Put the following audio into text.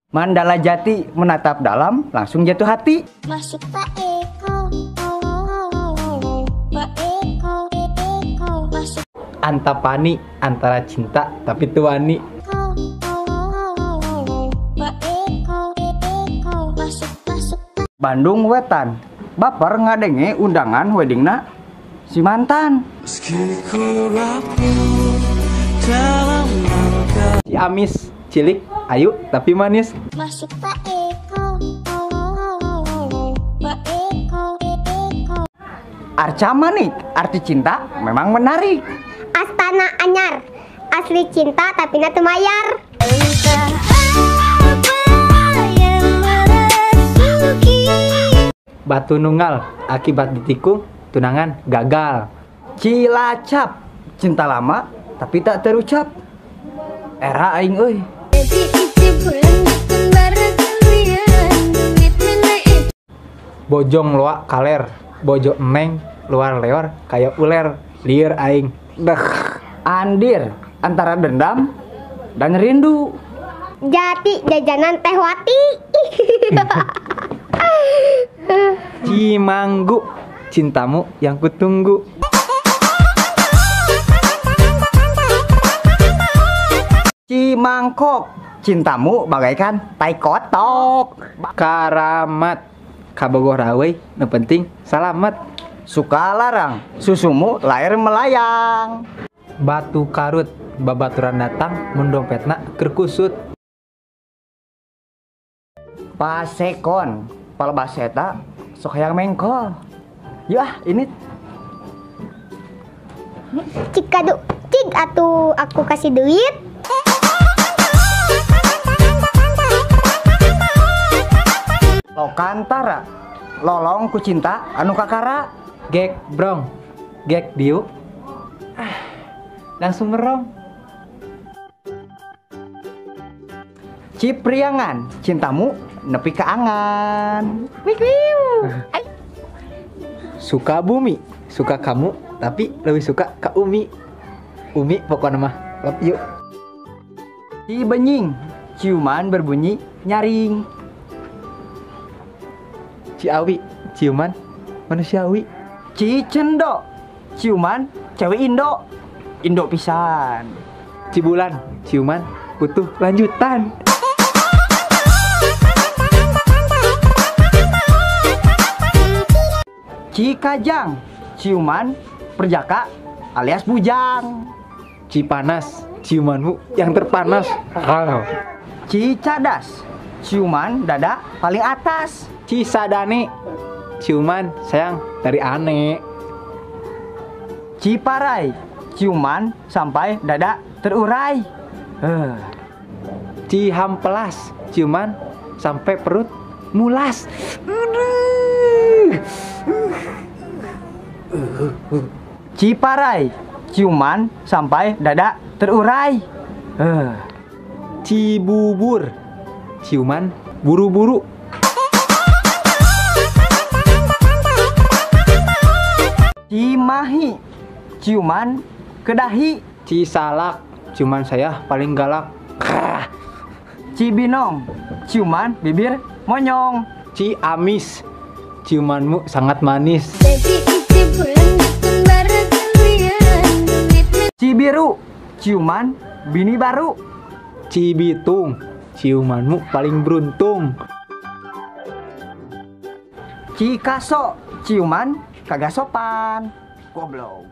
Mandala Jati menatap dalam langsung jatuh hati. Masuk Pak Eko, Pak Eko, Eko, masuk. Antapani antara cinta tapi tuani. Pak Eko, Eko, masuk, masuk. Bandung Wetan baper ngadenge undangan weddingna si mantan. Ciamis cilik ayu tapi manis. Masuk Pak Eko, Pak Eko, Eko. Arca manik arti cinta memang menarik. Astana Anyar asli cinta tapi na mayar. Batu nunggal akibat ditikung tunangan gagal. Cilacap cinta lama tapi tak terucap. Era aing euy. Bojong loak kaler, bojo neng luar leor kayak uler, lieur aing. Deh. Andir antara dendam dan rindu. Jati jajanan teh wati. Cimanggu cintamu yang kutunggu. Cimangkok cintamu bagaikan tai kotok. Karamat kabogoh rawei nu penting salamet. Sukalarang susumu lahir melayang. Batu karut babaturan datang mun dompetna keur kusut. Pasekon palebas eta sok hayang mengkol. Yuk ah ini. Cik kadu cik atuh aku kasih duit. Lokantara lolong ku cinta anu kakara. Gek brong gek diuk langsung merong. Cipriangan cintamu nepi kaangan. Wik wiu. Suka bumi suka kamu tapi lebih suka ke Umi. Umi pokoknya mah love you. Cibenying ciuman berbunyi nyaring. Ciawi ciuman manusiawi. Cicendo ciuman cewek Indo. Indo pisan. Cibulan ciuman butuh lanjutan. Cikajang ciuman perjaka alias bujang. Cipanas ciumanmu yang terpanas. Cicadas ciuman dada paling atas. Cisadane ciuman sayang dari ane. Ciparai ciuman sampai dada terurai. Cihampelas ciuman sampai perut mulas. Ciparai ciuman sampai dada terurai. Cibubur ciuman buru-buru. Cimahi ciuman kedahi. Cisalak ciuman saya paling galak. Cibinong ciuman bibir monyong. Ciamis ciumanmu sangat manis. Cibiru ciuman bini baru. Cibitung ciumanmu paling beruntung. Cikaso ciuman kagak sopan. Goblok.